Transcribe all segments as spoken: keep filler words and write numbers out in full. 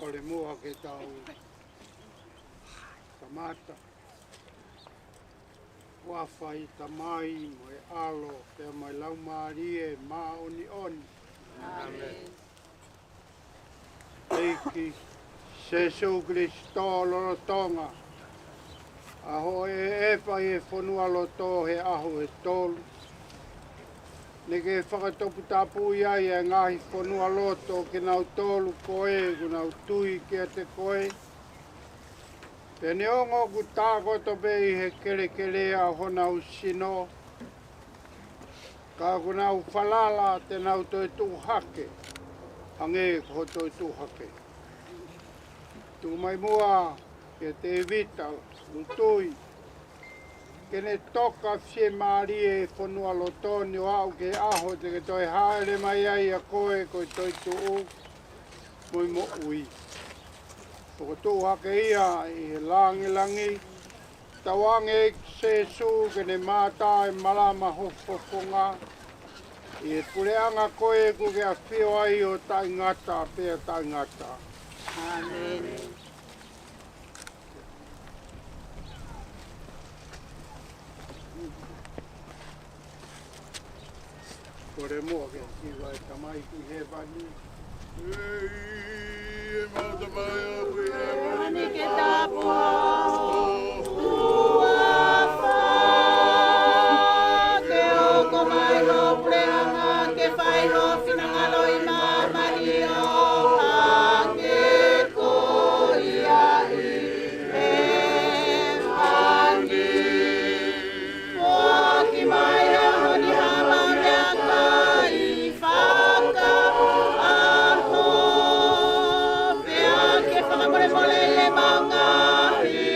Kole muʻa ke tau kamata. ʻOfa ʻa e Tamai mo e ʻAlo pea mo e Laumālie Māʻoniʻoni. ʻĒmeni. ʻEiki Sēsū Kilisitō lolotonga ʻa hoʻo ʻeʻefa ʻi he fonualoto he ʻaho ʻe tolu, naʻa ke fakatoputapuʻi ai ʻa e ngaahi fonualoto ke nau tolu ko ē kuo nau tui kiate koe. Pea neongo ʻoku tākoto pē ʻi he kelekele ʻa honau sino, ka ʻoku nau falala te nau toe tuʻu hake, hangē ko hoʻo toe tuʻu hake. Tuku mai muʻa kia Tēvita Lutui, ke ne toka fiemālie he fonualoto ni ʻo aʻu ki he ʻaho te ke toe hāʻele mai ai ʻa koe ko e toetuʻu mo e moʻui. Fokotuʻu hake ia ʻi he langilangi. Tauange ʻEiki Sēsū ke ne mātā e malama ho fofonga ʻi he puleʻanga ko ē ʻoku ke ʻafio ai ʻo taʻengata pea taʻengata. ʻĒmeni. Kole muʻa ke hiva ʻa e Tamai ʻi Hēvani. ʻEiki, ʻemau Tamai ʻoku ʻi hēvani, ke tāpuhā ho huafa, ke hoko mai ho puleʻanga, ke fai ho finangalo ʻi māmani ʻo hangē ko ia ʻi hēvani. Foaki mai ʻa hoʻo meʻakai fakaʻaho, pea ke fakamolemoleʻi ʻemau ngaahi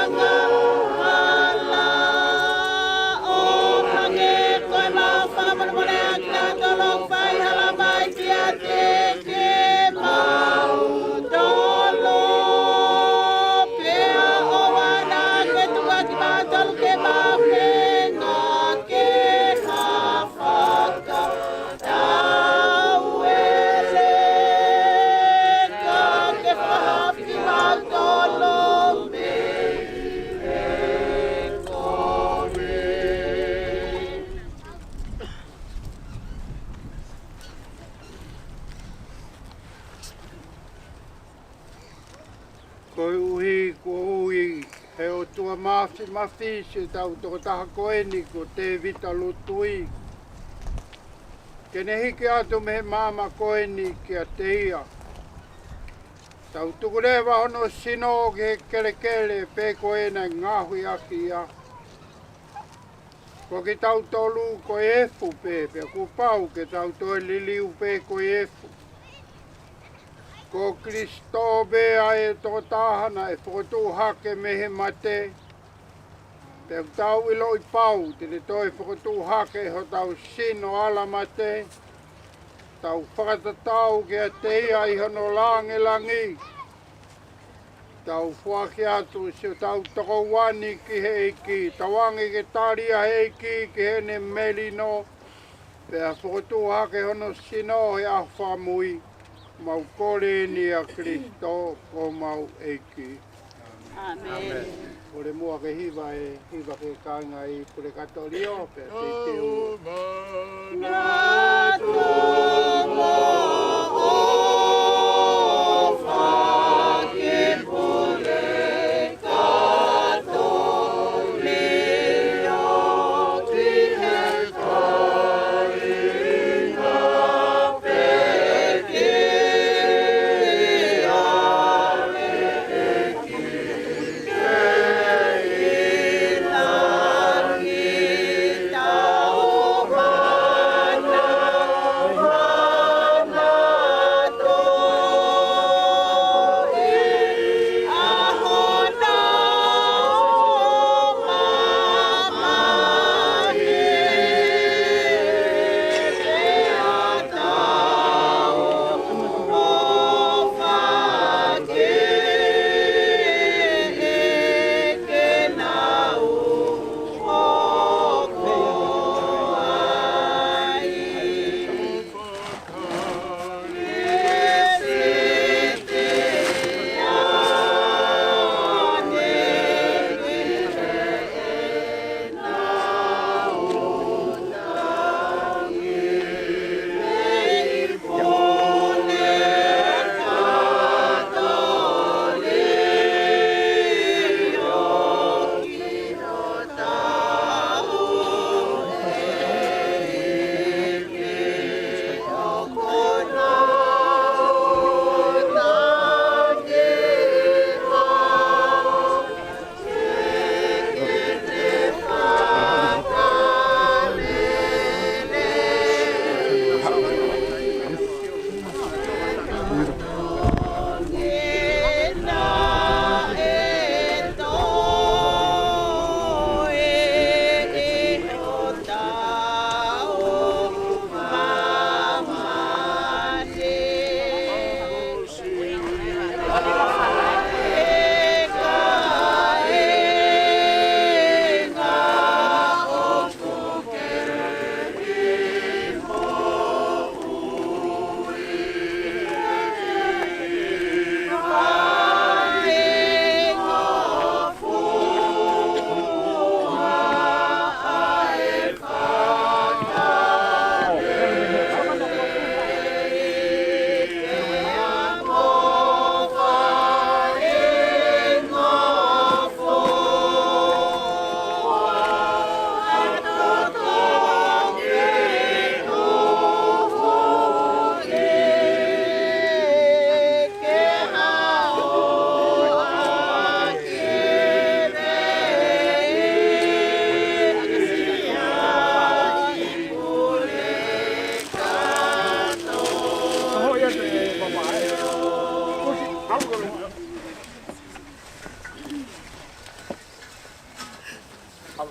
angahala, ʻo hangē ko ʻemau fakamolemoleʻi ʻa kinautolu ʻoku fai hala mai kiate kimautolu. Pea ʻoua naʻa ke tuku ʻa kimautolu ke maʻu he ngāue ke ha fakatauele, ka ke fakahaofi kimautolu mei he kovi. Koeʻuhi kuo ui ʻe he ʻOtua Māfimafi siʻetau tokotaha ko eni ko Tēvita Lutui, ke ne hiki atu mei he maama ko eni kiate ia, tau tuku leva hono sino ki he kelekele pē ko ē naʻe ngaohi ʻaki ia. Ko kitautolu ko e efu pē, pea kuo pau ke tau toe liliu pē ko e efu. Ko Kilisitō pē ʻa e tokotaha naʻe fokotuʻu hake mei he mate, pea ʻoku tau ʻiloʻi pau te ne toe fokotuʻu hake hotau sino ʻalamate. Tau fakatatau kiate ia ʻi hono langilangi. Tau foaki atu siʻotau tokoua ni ki he ʻEiki. Tauange ke tali ʻa e ʻEiki ki heʻene melino, pea fokotuʻu hake hono sino he ʻaho fakamui. Mau kole ni ʻia Kilisitō ko homau ʻEiki. ʻĒmeni. Kole muʻa ke hiva e hiva ki he kāinga ʻi Pulekatōlio, pea te te u. Tau manatu mo ʻofa ki Pulekatōlio ki he kāinga pekia.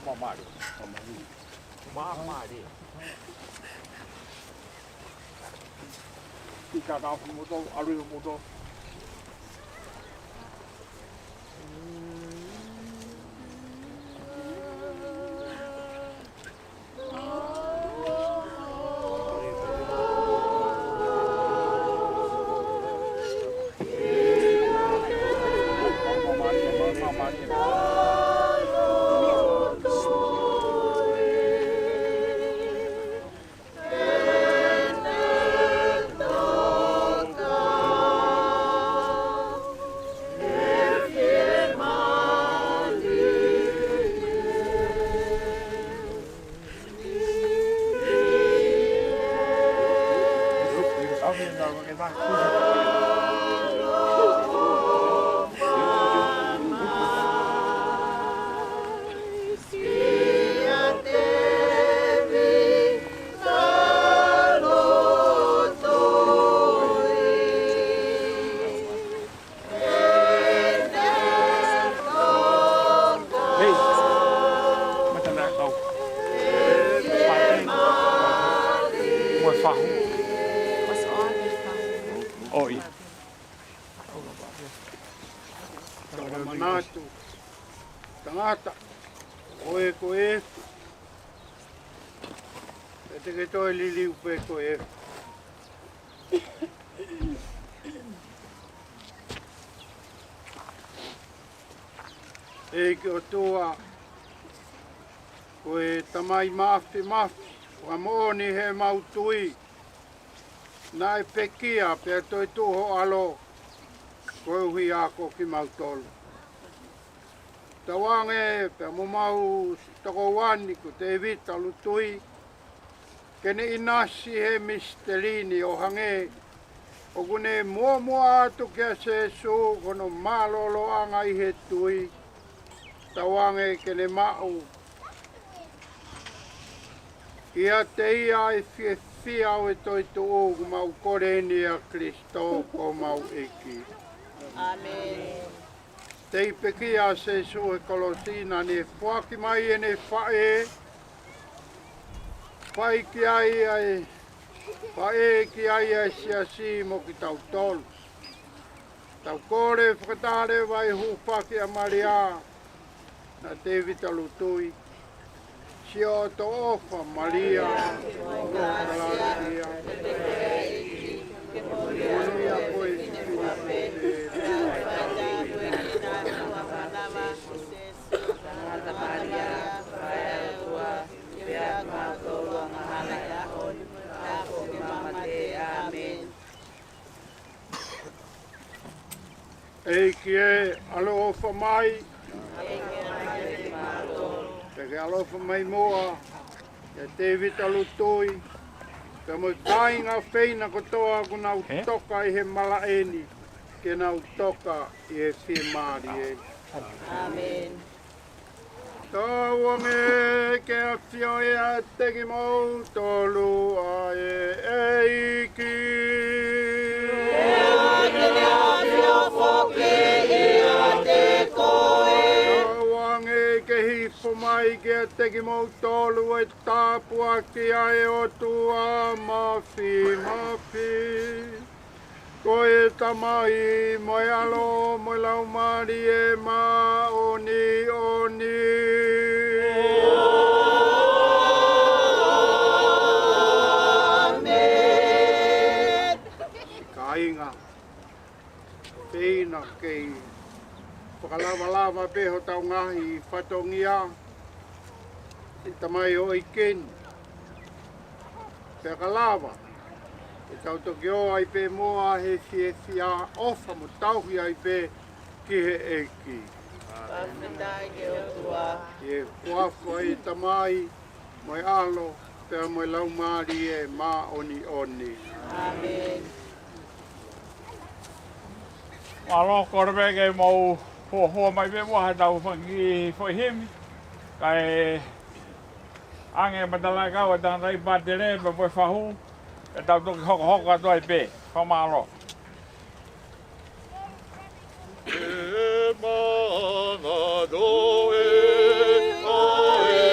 Māmālie. Māmālie. Ika ka fumoto, alu i fumoto. Hei. Mata na kau. Pate. Mo e fahu. ʻOi. Manatu. Tangata. Ko e ko e. E te ke toe liliu pē ko e. ʻEiki ʻOtua, ko e Tamai Mafimafi, fakamoʻoni heʻemau tui, naʻe pekia pea toetuʻu ho ʻAlo, koeʻuhi ko kimautolu. Tauange pea mo homau tokoua ni ko Tēvita Lutui, ke ne ʻinasi he misiteli ni ʻo hangē ʻoku ne muʻomuʻa atu kia Sēsū ko hono mālōlōʻanga ʻi he tui, tauange ke ne maʻu ʻiate ia e fiefia ʻo e toetuʻu, ʻoku mau kole ni ʻia Kalaisi ko homau ʻEiki. ʻĀmeni. Tei pekia ʻa Sēsū he kolosi, naʻa ne foaki mai ʻene faʻē, fai ki ai ʻa e, faʻē ki ai ʻa e siasi mo kitautolu. Tau kole fakataha leva ʻi he hūfaki ʻa Malia, na Tēvita Lutui. Sio ʻofa Malia, Malia, monūʻia koe ʻi he ʻEiki ē, ʻaloʻofa mai. Pea ke ʻaloʻofa mai muʻa ʻia Tēvita Lutui, pea mo e kāinga feina kotoa ʻoku nau toka ʻi he malaʻe ni, ke nau toka ʻi he fiemālie. ʻĀmeni. Tauange ke ʻafio ʻiate kimoutolu ʻa e ʻEiki. Ke ne ʻafio foki ʻiate koe. Tauange ke hifo mai kiate kimoutolu e tāpuaki ʻa e ʻOtua Mafimafi. Ko e Tamai, mo e ʻAlo, mo e Laumālie Māʻoniʻoni. ʻĀmeni. Kāinga, feina kei fakalavalava pē hotau ngaahi fatongia, ʻe Tamai ʻo e ʻEiki ni. Pea ka lava, ʻe tau toki ō ai pē muʻa he fiefia, ʻofa mo tauhi ai pē ki he ʻEiki. Fakafetaʻi ki he ʻOtua. ʻI he huafa ʻo e Tamai, mo e ʻAlo, pea mo e Laumālie Māʻoniʻoni. ʻĀmeni. Mālō, kole pē ke mou hohō mai pē muʻa he tau fanga kiʻi foʻi himi. Kae ʻange matalaʻiʻakau ʻa e tangataʻeiki pātele pea mo e fahu, ʻe tau toki hokohoko atu ai pē. Fakamālō. E manga toe, ʻa e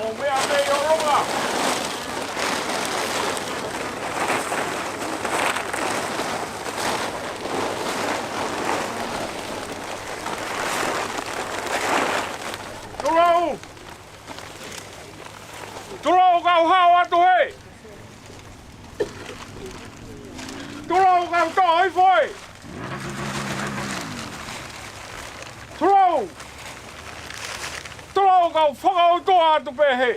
Meʻa mei ʻolunga. Tulou! Tulou kau hao atu hē! Tulou kau toʻo hifo hē! Tulou! Tulou kau fakautua atu pē hē!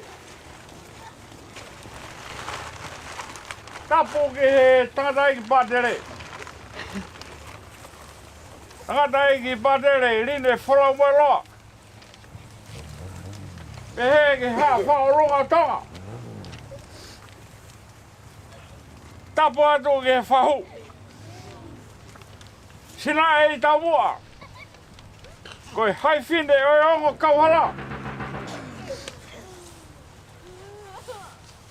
Tapu ki he tangataʻeiki pātele. Tangataʻeiki pātele, Line Folau Moeloa. Pehē ki he Haʻa Fakaʻolunga ʻo Tonga. Tapu atu ki he fahu. Sinaʻe ʻi Taumuʻa. Ko e Haʻi Fine ʻo e Ongo Kauhala.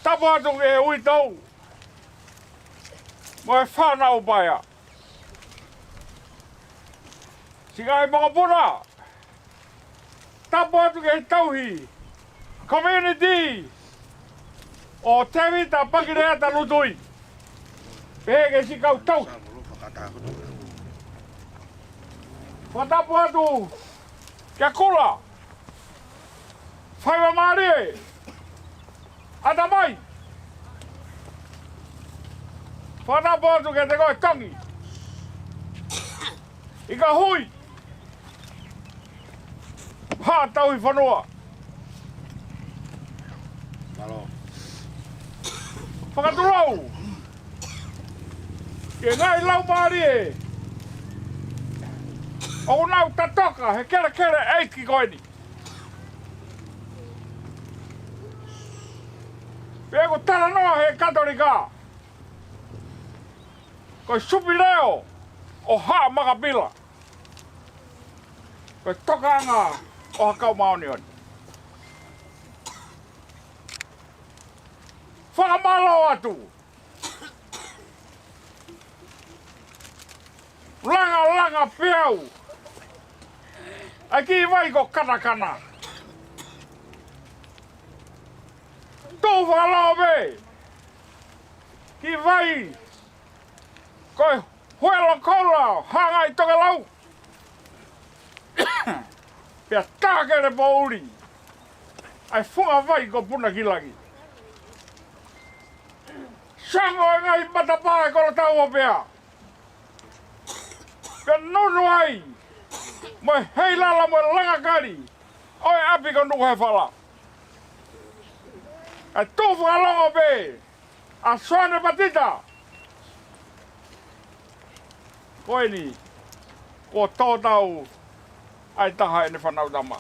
Tapu atu ki he uitou mo e fānau paea. Siʻi ngaahi mokopuna, tapu atu ki he tauhi community ʻo Tēvita Pakileata Lutui. Pehē ki he siʻi kau tauhi. Fakatapu atu kia Kula, Faivamālie, ʻAtamai. Fakatapu atu kiate koe Tongi, ʻIkahui, Haʻa Tauhi Fonua. Fakatulou ki he ngaahi laumālie ʻoku nau tatoka he kelekele ʻeiki ko eni. Pea ʻoku talanoa he Katolika ko e Supileo ʻo Haʻa Makapila, ko e tokaʻanga ʻo ha kau māʻoniʻoni. Fakamālō atu. Langalanga peau ʻa e kiʻi vai ko Katakana. Tuʻu fakalao pē kiʻi vai ko e Huelo Koula, Haʻa Ngaahi Tokelau. Pea tā kele poʻuli ʻa e funga vai ko Punakilangi. Sango e ngaahi matapā ʻe Kolotau ʻo Pea, pea nunu ai mo e heilala mo e langakali ʻo e ʻapi ko Nukuhefala. ʻA e tuʻu fakalongo pē ʻa Soane Patita. Ko eni, ko Tōtau ʻa e taha ʻene fānau tama.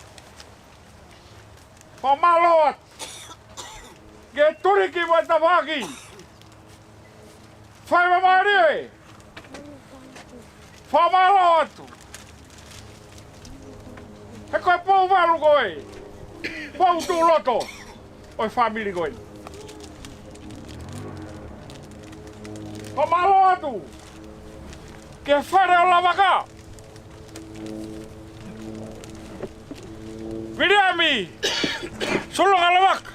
Fakamālō atu ki he tuliki mo e tafaʻaki. Faivamālie, fakamālō atu. He ko e pou valu ko ē, pou tuʻu loto ʻo e fāmili ko ē. Fakamālō atu ki he fale ʻo Lavaka, Viliami Sulunga Lavaka.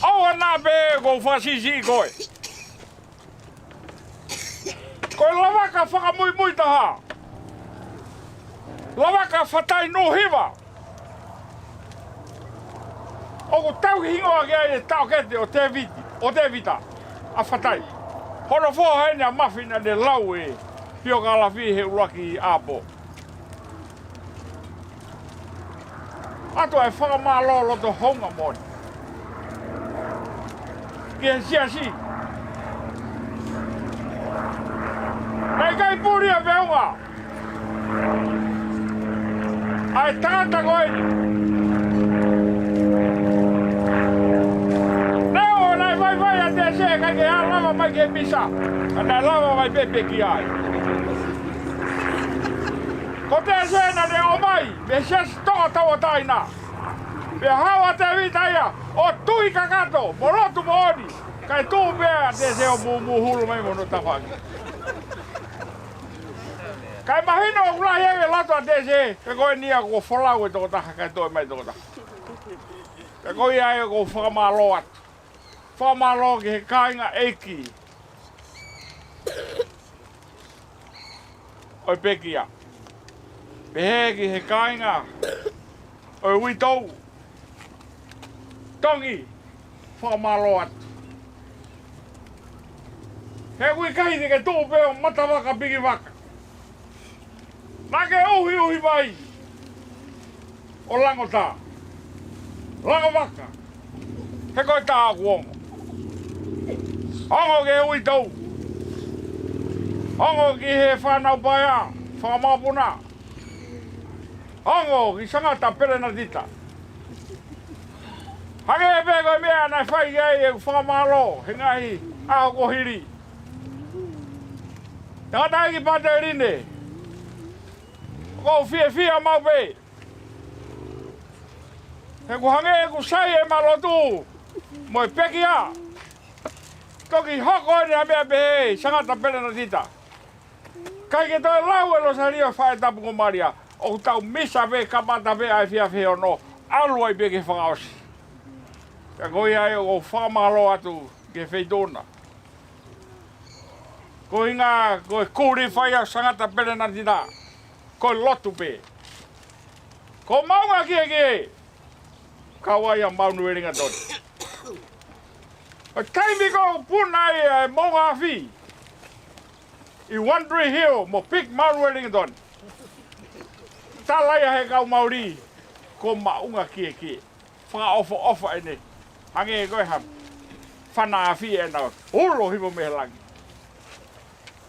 ʻOua naʻa pē ʻoku ou fakasiʻisiʻi koe. Ko e Lavaka fakamuimui taha, Lavaka Fatai Nuʻuhiva, ʻoku tauhi hingoa ki ai e taʻokete ʻo Tēvita, ʻo Tēvita ʻa Fatai. Hono foha eni ʻa Mafi naʻa ne lau e piokalafi he ʻuluaki ʻapo. ʻOatu ʻa e fakamālō loto houngaʻia moʻoni ki he siasi. Naʻe ʻikai puli ʻa e feʻunga ʻa e tangata ko eni. Neongo naʻe vaivai ʻa Tēsē kae ʻikai ke lava mai ki he misa, ka naʻe lava mai pē pē ki ai. Ko Tēsē naʻa ne ʻomai mei he siasi Tonga Tauʻatāina. Pea haʻu ʻa Tēvita ia ʻo tui kakato mo lotu moʻoni, kae tuʻu pē ʻa Tēsē ʻo mūmū hulu mai mo hono tafaʻaki. Kae mahino ʻoku lahi ange e loto ʻa Tēsē, he ko eni ia kuo folau e tokotaha kae toe mai e tokotaha. Pea ko ia ai ʻoku ou fakamālō atu. Fakamālō ki he kāinga ʻeiki ʻo e pekia. Pehē ki he kāinga ʻo e uitou. Tongi, fakamālō atu. He ʻoku ʻikai te ke tuʻu pē ʻo matavaka piki vaka. Naʻa ke uhiuhi mai ʻo langotā. Langovaka. He ko e tā ʻoku ongo. Ongo ki he uitou. Ongo ki he fānau paea, fakamāpuna. Ongo ki Sangata Pelenatita. Hangē pē ko e meʻa naʻe fai ai ʻeku fakamālō he ngaahi ʻaho kuo hili. Tangataʻeiki Pateline, ʻoku ou fiefia maʻu pē. He ʻoku hangē ʻoku sai ʻema lotu mo e pekia. Toki hoko eni ha meʻa pehē ʻi Sangata Pelenatita. ʻIkai ke toe lau e Losalio Faʻē Tapu ko Malia, ʻoku tau misa pē kamata pē ʻa e efiafi ʻe ono, ʻalu ai pē ke fakaʻosi. Ka ko ia ai ʻoku ou fakamālō atu ki he feituʻu na. Ko e ʻuhinga ko e kulī fai ʻa Sangata Pelenatita, ko e lotu pē. Ko maunga kiekie, kau ai ʻa Mount Wellington. ʻO taimi ko ē ʻoku puna ai ʻa e moʻunga afi ʻi One Tree Hill mo Big Mount Wellington. Tala ia he kau Mauli, ko maunga kiekie. Fakaʻofoʻofa ʻene. Hangē ko e hā, fana afi ʻena ulo hifo mei he langi.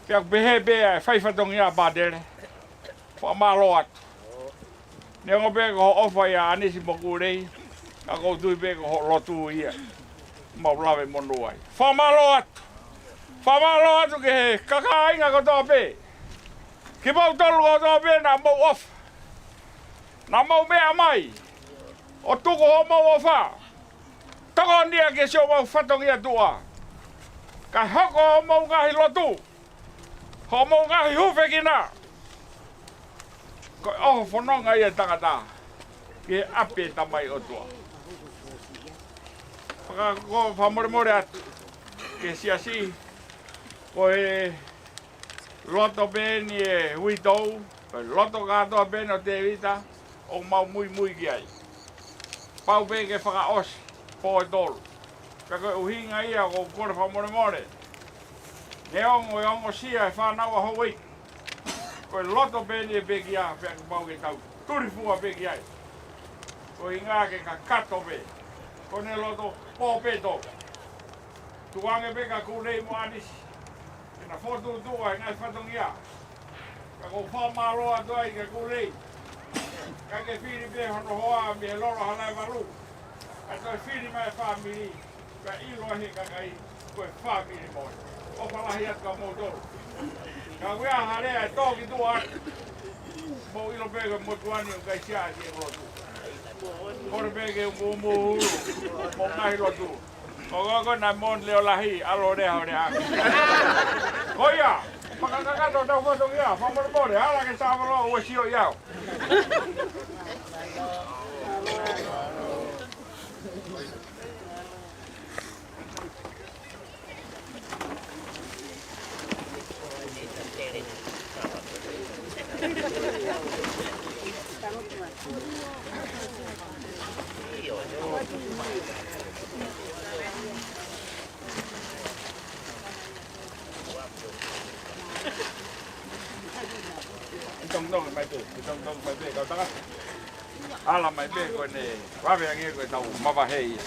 Pea ʻoku pehē pē ʻa e fai fatongia ʻa Pātele. Fakamālō atu. Neongo pē ko hoʻo ʻofa ʻia ʻAnisi mo Kulei, ka ʻoku ou tui pē ko hoʻo lotu ia. Mau lave monū ai. Fakamālō atu. Fakamālō atu ki he kāinga kotoa pē. Kimoutolu kotoa pē naʻa mou ʻofa. Naʻa mou meʻa mai ʻo tuku hoʻomou ʻofa. Tokoni ia ki siʻomou fatongia tuʻa. Kae hoko hoʻomou ngaahi lotu, hoʻomou ngaahi hūfekina, ko e ʻoho fononga ia ʻa e tangata ki he ʻapi ʻo e Tamai ʻOtua. Faka-, ʻoku ou fakamolemole atu ki he siasi, ko e loto pē eni ʻa e uitou, ko e loto kātoa pē eni ʻo Tēvita, ʻoku mau muimui ki ai. Pau pē ke fakaʻosi pō ʻe tolu. Ka ko e ʻuhinga ia ʻoku ou kole fakamolemole. Neongo e ongosia e fānau ʻa Houʻeiki, ko e loto pē eni ʻa e pekia, pea ʻoku mau ke tau tulifua pē ki ai. Ko e ʻuhinga ke kakato pē, ko ʻene loto pō pē tolu. Tukuange pē kia Kulei mo ʻAnisi ke na fokotuʻutuʻu ʻa e ngaahi fatongia. Ka ʻoku ou fakamālō atu ai kia Kulei. ʻIkai ke fili pē hono hoa mei he lolo Halaevalu, kae toe fili mai e fāmili, kae ʻilo ʻe he kakai ko e fāmili moʻoni. ʻOfa lahi atu kia moutolu. Ka ʻoku ʻi ai ha lea ʻe tō ki tuʻa atu, mou ʻilo pē ko e motuʻa ni ʻoku ʻikai siʻa ki he lotu. Kole pē ke umuumu ʻulu mo ngaahi lotu. Ko ko ko na mon leo lahi, ʻalu lea ʻo lea. Ko ia, fakakakato ʻetau fatongia, fakamolemole, ala ke sāvalo ʻo sio ia. Tongitongi mai pē, tongitongi mai pē, kau tangata. Ala mai pē ko ʻene vave ange ko ʻetau mavahe ia.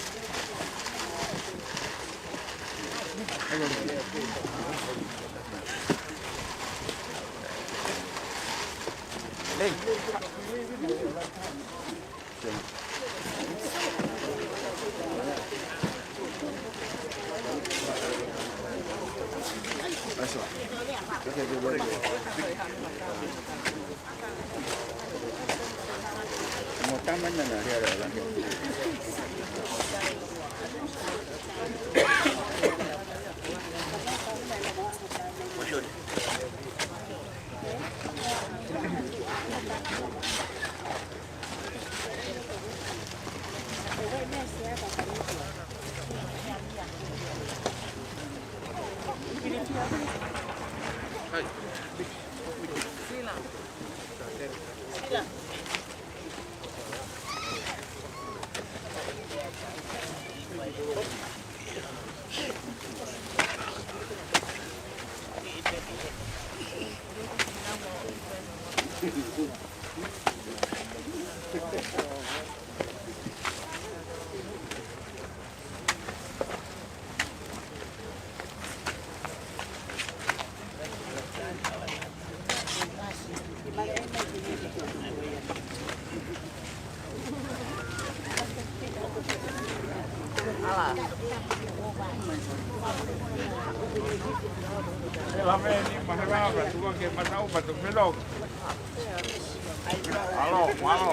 E la me ni ma he la ka tua ke ma tau pa tu me lo. Alo, alo.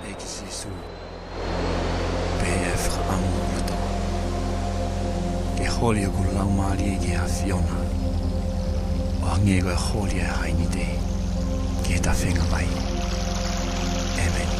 ʻEiki Sīsū, pehē ʻa e fakaʻamu ʻo e loto, ke holi hoku laumālie ki he ʻAfiona, ʻo hangē ko e holi ʻa e hainite ki he tafenga vai. ʻĒmeni.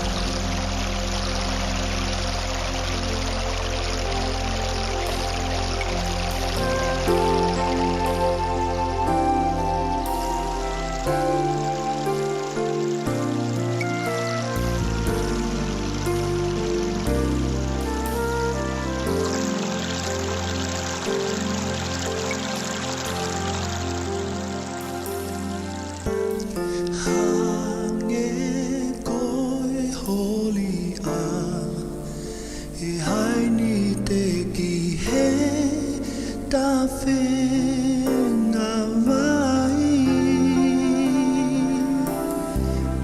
Hangē ko e holi ʻa e hainite ki he tafenga vai,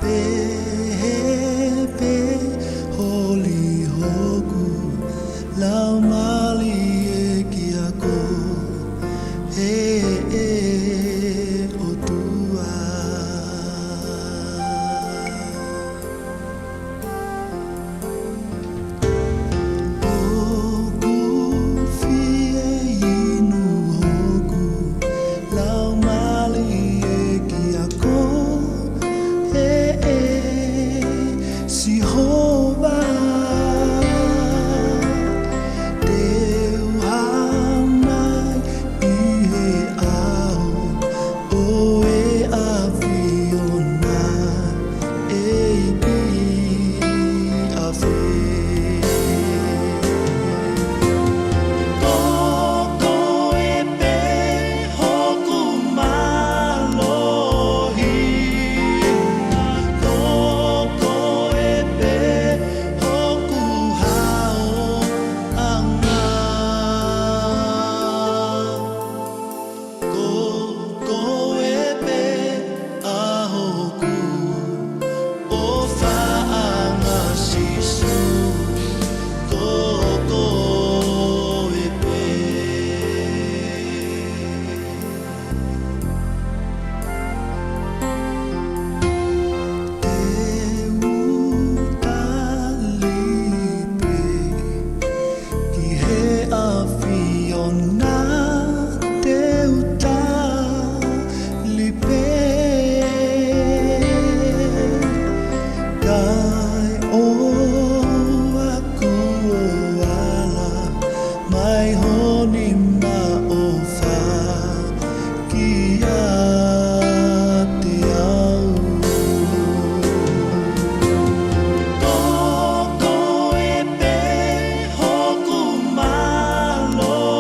pehē pē holi hoku laumālie kiate koe, ʻe ʻOtua. Naʻa te u tali pē, kae ʻoua kuo ala mai ho nima ʻofa kiate au. Ko koe pē hoku mālohi.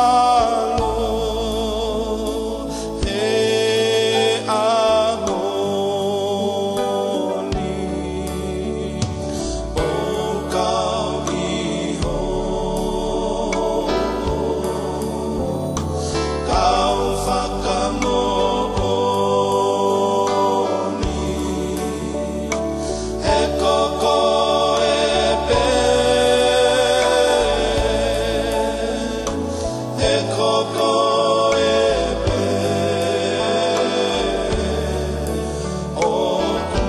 Fakamālō he ʻaho ni ʻoku kau ʻi ho kau fakamoʻoni. He ko koe pē, he ko koe pē ʻoku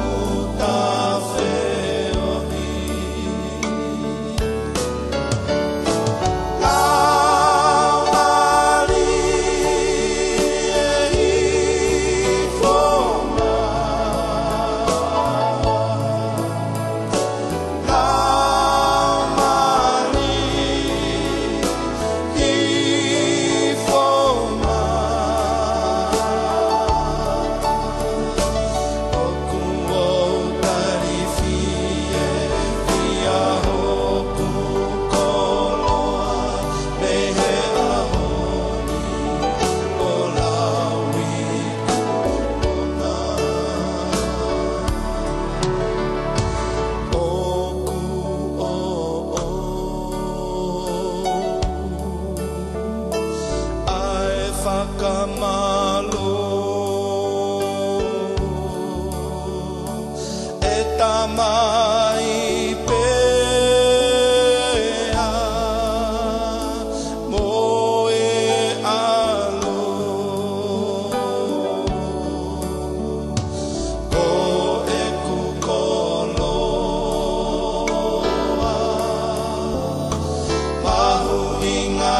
ta feohi. Kau mālie hifo mai. Kau mālie hifo mai. ʻOku ou tali fiefia hoku koloa mei he ʻaho ni ʻo lauikuonga. ʻOku ou ʻai fakamālō e Tamai pea mo e ʻAlo, ko ʻeku koloa mahuʻinga